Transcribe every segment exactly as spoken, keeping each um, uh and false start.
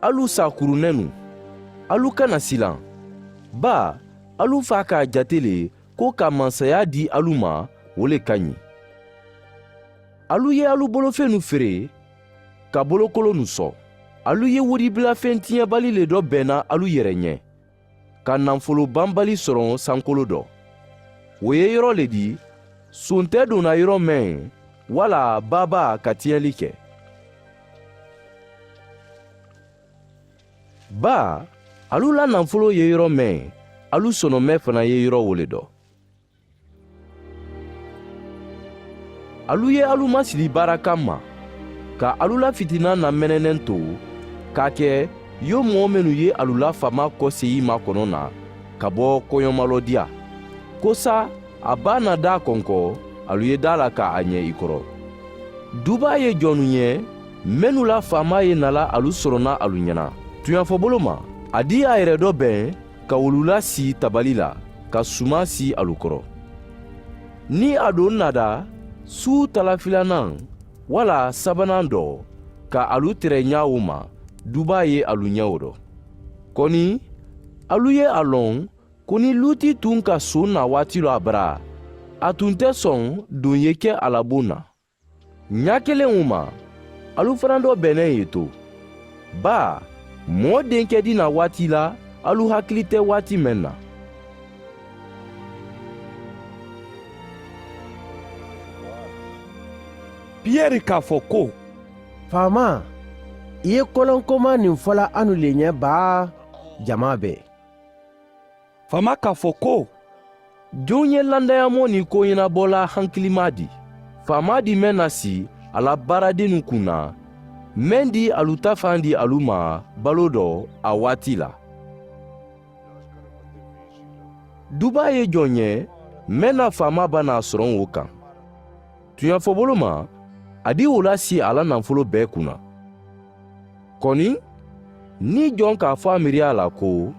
Alu saakurunenu, alu kana silan. Baa, alu faa ka a jate le ko ka mansayaa dii alu ma, wo le ka ɲi. Alu ye alu bolofenu fere ka bolokolonu sɔ. Alu ye wodibilafeŋ tiɲɛbali le dɔ bɛnna alu yere ɲɛ, ka nafolo banbali sɔrɔ sankolo dɔ. Wo ye yɔrɔ le di, sontɛ donna yɔrɔ meŋ, wala baabaa ka tiɲɛli ke. Baa, alu la nafolo ye yɔrɔ meŋ, alu sɔnɔmɛ fana ye yɔrɔ wo le dɔ. Alu ye alu masili baara kamma, ka alu la fitina namenenen to, k'a ke yoo moo mennu ye alu la faamaa kɔseyi makɔnɔ na ka bo koɲɔmalɔdiya, ko saa a baa na daa kɔnkɔ alu ye daa la ka a ɲɛ i kɔrɔ. Dubaa ye jɔnnu ɲɛ mennu la faamaa ye nala alu sɔrɔna alu ɲɛna tuɲafɔbolo ma? A di a yere dɔ ben ka wolu la sii tabali la, ka sumaa sii alu kɔrɔ. Niŋ a do n na da suu talafilanaŋ walla sabanaŋ dɔ, ka alu tere ñaawo ma, dubaa ye alu ñewo do. Koni alu ye a loŋ ko niŋ luuti tun ka soo naa waati loo a bara, a tun te soŋ duŋ ye ke a la buŋ na. Ñaa keleŋ wo ma, alu fanaa doo bene ye to. Baa, moo denke dina waati la, alu hakili te waati meŋ na. Piyeri k'a fo ko, faamaa, i ye kolonkomaa niŋ fola anu le ñe baa? Jamaa bee. Faamaa k'a fo ko, joŋ ye landayamoo niŋ kooñenaboola hankilimaa di? Faamaa di meŋ na si a la baaradinnu kuŋ na, meŋ di alu tafaaŋ di alu ma baloo do a waati la? Dubaa ye joŋ ñe meŋ na faamaa ba naa soroŋ wo kaŋ? Tuɲafobolo ma, a di wo la si a la nafoloo bee kuŋ na. Koni, niŋ joŋ ka a fo a miiriyaa la ko,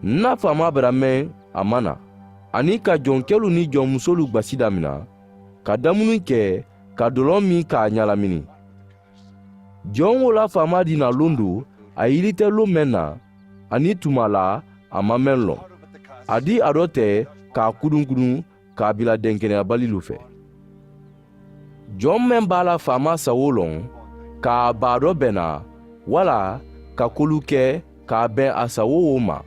n na faamaa bara meŋ a ma naa, aniŋ ka joŋ kelu niŋ joŋ musoolu gbasi damina, ka damuni ke ka doloŋ miŋ ka a ñalamini, joŋ wo la faamaa di na londo a yilite loŋ meŋ na, aniŋ tumaa la a maŋ meŋ loŋ, a di a do te ka a kudunkudun ka a bila denkeneyabalilu fe. Joŋ meŋ be a la faamaa sawoo loŋ, ka a baa do bena walla ka kolu ke ka a beŋ a sawoo wo ma,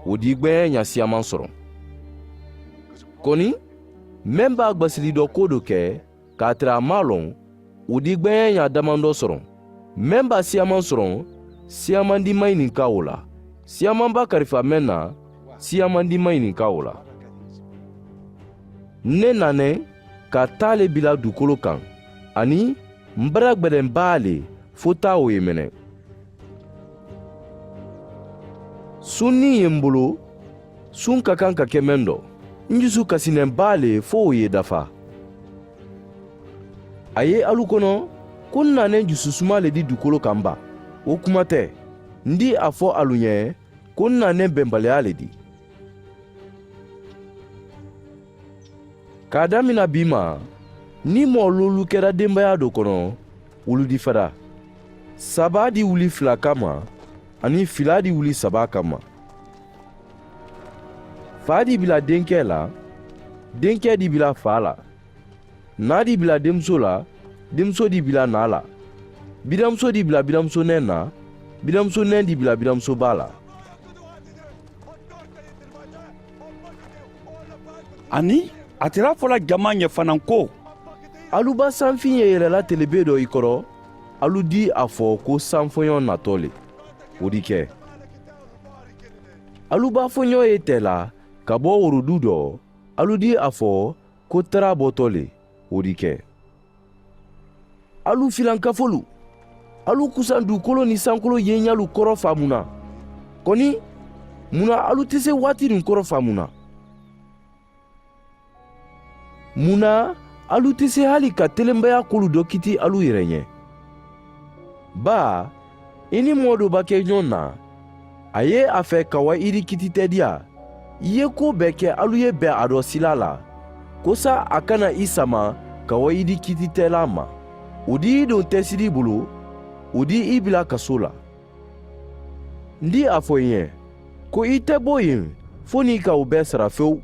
wo di gbeeñaa ñaa siyaamaŋ soroŋ. Koni, meŋ be a gbasili do kuwo do ke ka a tara a maŋ a loŋ, wo di gbeeñaa ñaa damandoo soroŋ. Meŋ be a siyaamaŋ soroŋ, siyaamandi maŋ i ninka wo la. Siyaamaŋ be a karifa meŋ na, siyaamandi maŋ i ninka wo la. N ne naneŋ ka taa le bila dukolo kaŋ, aniŋ m bara gbedeŋ baa le fo taa wo ye meneŋ. Suŋ niŋ ye m bulu, suŋ ka kaŋ ka ke meŋ do, n jusu kasi neŋ baa le fo wo ye dafa. A ye alu kono ko n na neŋ jusu suma le di dukolo kaŋ ba? Wo kuma te. N di a fo alu ñe ko n na neŋ bembaliyaa le di. Ka a damina bii ma, niŋ moo luulu keta dembeyaa do kono, wulu di fada, sabaa di wuli fila kamma, aniŋ filaa di wuli sabaa kamma. Faa di bila denkee la, denkee di bila faa la, naa di bila demusoo la, demusoo di bila naa la, bidamusoo di bila bidamuso neŋ na, bidamuso neŋ di bila bidamuso baa la. Aniŋ a tara a fo la jamaa ñe fanaa ko, alu be sanfiŋ ye yele la tele bee do i koro, alu di a fo ko sanfoñoo natoo le. Wo di ke. Alu be a foñoo ye tee la ka bo woro duu do, alu di a fo ko taraa botoo le. Wo di ke. Alu filankafolu, alu kusaŋ duukoloo niŋ sankoloo yeeñaalu koro faamu na. Koni, muŋ na alu te se waati duŋ koro faamu na? Muŋ na alu te se hali ka telembeyaa koolu do kiti alu yere ñe? Baa, i niŋ moo doo be ke ñoŋ na, a ye a fee ka wa idi kititeediyaa, i ye kuwo bee ke alu ye beŋ a do silaa la, kosa a kana i sama ka wa idi kititeelaa ma. Wo di i duŋ teesidi i bulu, wo di i bila kasoo la. N dii a fo i ye ko i te bo yin fo nii ka u be sara few.